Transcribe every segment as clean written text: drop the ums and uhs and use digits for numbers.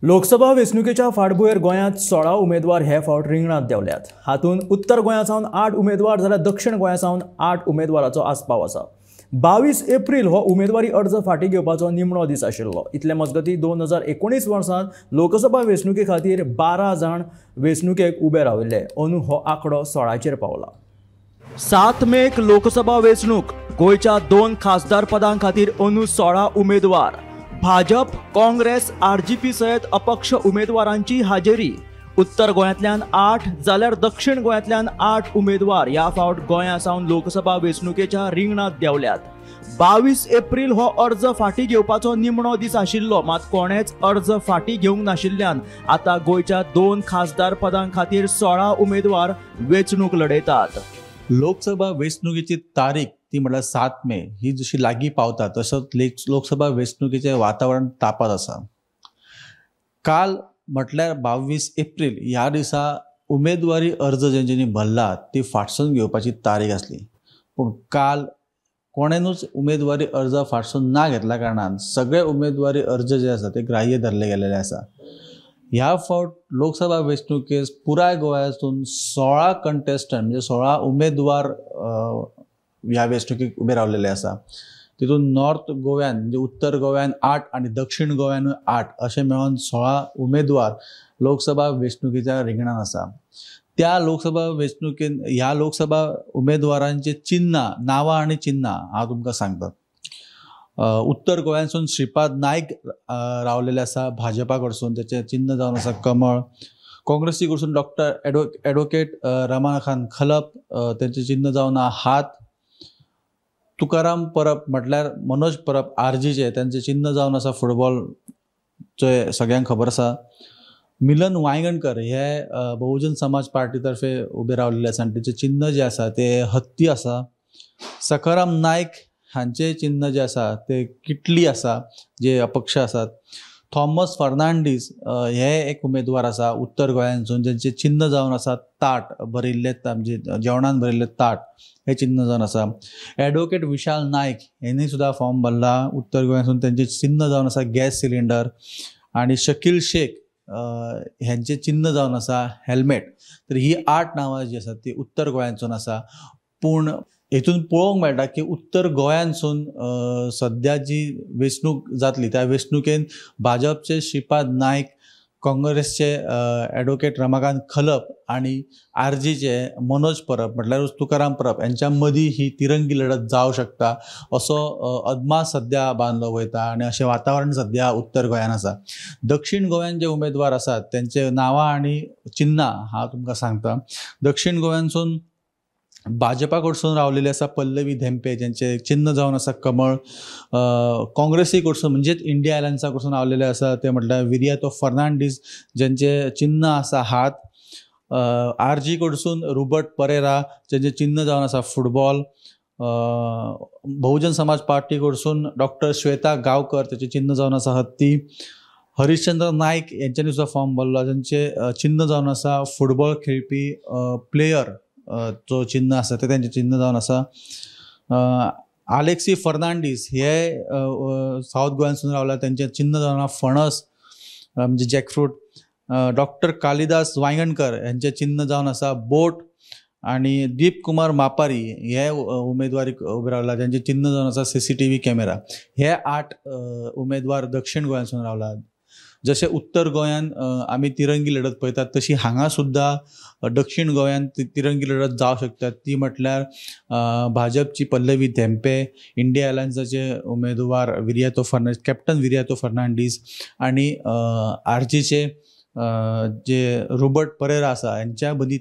लोकसभा वेंचणुकेच्या फाटभुंयेर गोंयांत 16 उमेदवार हे फावट रिंगणांत देंवल्यात. हातूंत उत्तर गोंया सावन 8 उमेदवार जाल्यार दक्षिण गोंया सावन 8 उमेदवाराचो आस्पाव आसा. 22 एप्रील हो उमेदवारी अर्ज फाटीं घेवपाचो निमणो दीस आशिल्लो. इतले मजगतीं 2019 वर्सांत लोकसभा वेंचणुके खातीर 12 जाण वेंचणुकेक उबे राविल्ले. अंदू हो आंकडो 16चेर पावला. 7 मेक लोकसभा वेंचणूक. गोंयच्या 2 खासदार पदां खातीर अंदू 16 उमेदवार. भाजप, काँग्रेस, आरजीपी सयत अपक्ष उमेदवारांची हाजेरी. उत्तर गोंयांतल्यान 8 जाल्यार दक्षिण गोंयांतल्यान 8 उमेदवार ह्या फावट गोंया सावन लोकसभा वेंचणुकेच्या रिंगणांत देंवल्यात. 22 एप्रील हो अर्ज फाटीं घेवपाचो निमणो दीस आशिल्लो. मात कोणेच अर्ज फाटीं घेवंक नाशिल्ल्यान आतां गोंयच्या 2 खासदार पदां खातीर 16 उमेदवार वेंचणूक लढयतात. लोकसभा वेंचणुकेची तारीख ती म्हळ्यार 7 मे ही जशी लागीं पावता तसोच लोकसभा वेंचणुकेचें वातावरण तापत आसा. काल म्हटल्यार 22 एप्रील ह्या दिसा उमेदवारी अर्ज जेंच्यांनी भरला ती फाटसून घेवपाची तारीख आसली, पूण काल कोणेनूच उमेदवारी अर्ज फाटसून ना घेतल्या कारणान सगळे उमेदवारी अर्ज जे आसा ते ग्राह्य धरले गेलेले आसा. ह्या फावट लोकसभा वेंचणुकेस पुराय गोंयांतून 16 कंटेस्टंट म्हणजे 16 उमेदवार ह्या वेंचणुकेक उबे रावलेले आसा. तितून नॉर्थ गोव्यान म्हणजे उत्तर गोव्यान 8 आनी दक्षिण गोव्यानूय 8 अशें मेळून 16 उमेदवार लोकसभा वेंचणुकेच्या रिंगणान आसा. त्या लोकसभा वेंचणुकेन ह्या लोकसभा उमेदवारांचे चिन्नां, नांवां आनी चिन्नां हांव तुमकां सांगता. उत्तर गोंयांसून श्रीपाद नायक रावलेले आसा भाजपा कडसून, तेचें चिन्न जावन आसा कमळ. काँग्रेसी कडसून डॉक्टर एडवोकेट रमाकांत खलप, तेंचें चिन्न जावन आहा हात. तुकाराम परब म्हटल्यार मनोज परब आरजीचे, तेंचें चिन्न जावन आसा फुटबॉल, जे सगळ्यांक खबर आसा. मिलन वायंगणकर हे बहुजन समाज पार्टी तर्फे उबे रावलेले आसा आनी तेचें चिन्न जें आसा तें हत्ती आसा. सखाराम नायक हांचें चिन्न जें आसा तें किटली आसा, जे अपक्ष आसात. थॉमस फर्नांडीस हे एक उमेदवार आसा उत्तर गोंयांसून, जेंचें चिन्न जावन आसा ताट, भरिल्लें म्हणजे जेवणान भरिल्लें ताट हें चिन्न जावन आसा. एडवोकेट विशाल नायक हेणी सुद्दां फॉर्म भरला उत्तर गोंयांसून, तेंचें चिन्न जावन आसा गॅस सिलिंडर. आनी शकील शेख हेंचें चिन्न जावन आसा हेल्मेट. तर ही 8 नांवां जीं आसात ती उत्तर गोंयांसून आसा. पूण हेतून पळोवंक मेळटा की उत्तर गोंयांसून सद्या जी वेंचणूक जातली त्या वेंचणुकेन भाजपचे श्रीपाद नायक, काँग्रेसचे एडवोकेट रमाकांत खलप आनी आरजीचे मनोज परब म्हटल्यारूच तुकाराम परब हेंच्या मदीं ही तिरंगी लढत जावं शकता असो अदमास सद्या बांदलो वयता आनी अशें वातावरण सद्या उत्तर गोंयान आसा. दक्षिण गोंयान जे उमेदवार आसात तेंचे नांवां आनी चिन्नां हांव तुमकां सांगता. दक्षिण गोंयांसून भाजपा कडसून रावलेले आसा पल्लवी धेंपे, जेंचे चिन्न जावन आसा कमळ. काँग्रेसी कडसून म्हणजेच इंडिया अलायन्सा कडसून रावलेले आसा ते म्हटल्यार विरियातो फर्नांडीस, जेंचे चिन्न आसा हात. आरजी कडसून रुबर्ट परेरा, जेंचे चिन्न जावन आसा फुटबॉल. बहुजन समाज पार्टी कडसून डॉक्टर श्वेता गांवकर, तेचें चिन्न जावन आसा हत्ती. हरिश्चंद्र नायक हेंच्यांनी सुद्दां फॉर्म भरलो, जेंचे चिन्न जावन आसा फुटबॉल खेळपी प्लेयर जो चिन्न आसा ते तेंचें चिन्न जावन आसा. आलेक्सी फर्नांडीस हे सावथ गोंयांसून रावला, तेंचें चिन्न जावन आसा फणस म्हणजे जॅकफ्रूट. डॉक्टर कालिदास वायंगणकर हेंचें चिन्न जावन आसा बोट. आनी दीप कुमार मापारी हे उमेदवारी उबे रावला, तेंचें चिन्न जावन आसा CCTV camera. हे 8 उमेदवार दक्षिण गोंयांसून रावला. जशें उत्तर गोंयान आमी तिरंगी लढत पळयतात तशी हांगा सुद्दां दक्षिण गोंयान तिरंगी लढत जावं शकता. ती म्हटल्यार भाजपची पल्लवी धेंपे, इंडिया अलायन्साचे उमेदवार विरियातो फर्नांडीस, कॅप्टन विरियातो फर्नांडीस आनी आरजीचे जे रोबर्ट परेरा आसा हेंच्या मदीं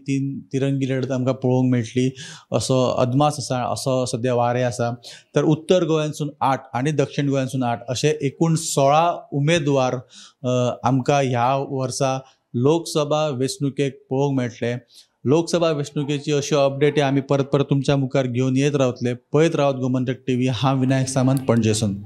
तिरंगी लढत आमकां पळोवंक मेळटली असो अदमास आसा, असो सद्या वारें आसा. तर उत्तर गोंयांसून 8 आनी दक्षिण गोंयांसून 8 अशे एकूण 16 उमेदवार आमकां ह्या वर्सा लोकसभा वेंचणुकेक पळोवंक मेळटले. लोकसभा वेंचणुकेची अश्यो अपडेटी आमी परत परत तुमच्या मुखार घेवन येत रावतले. पळयत रावत गोमंतक टीव्ही. हांव विनायक सामंत, पणजेसून.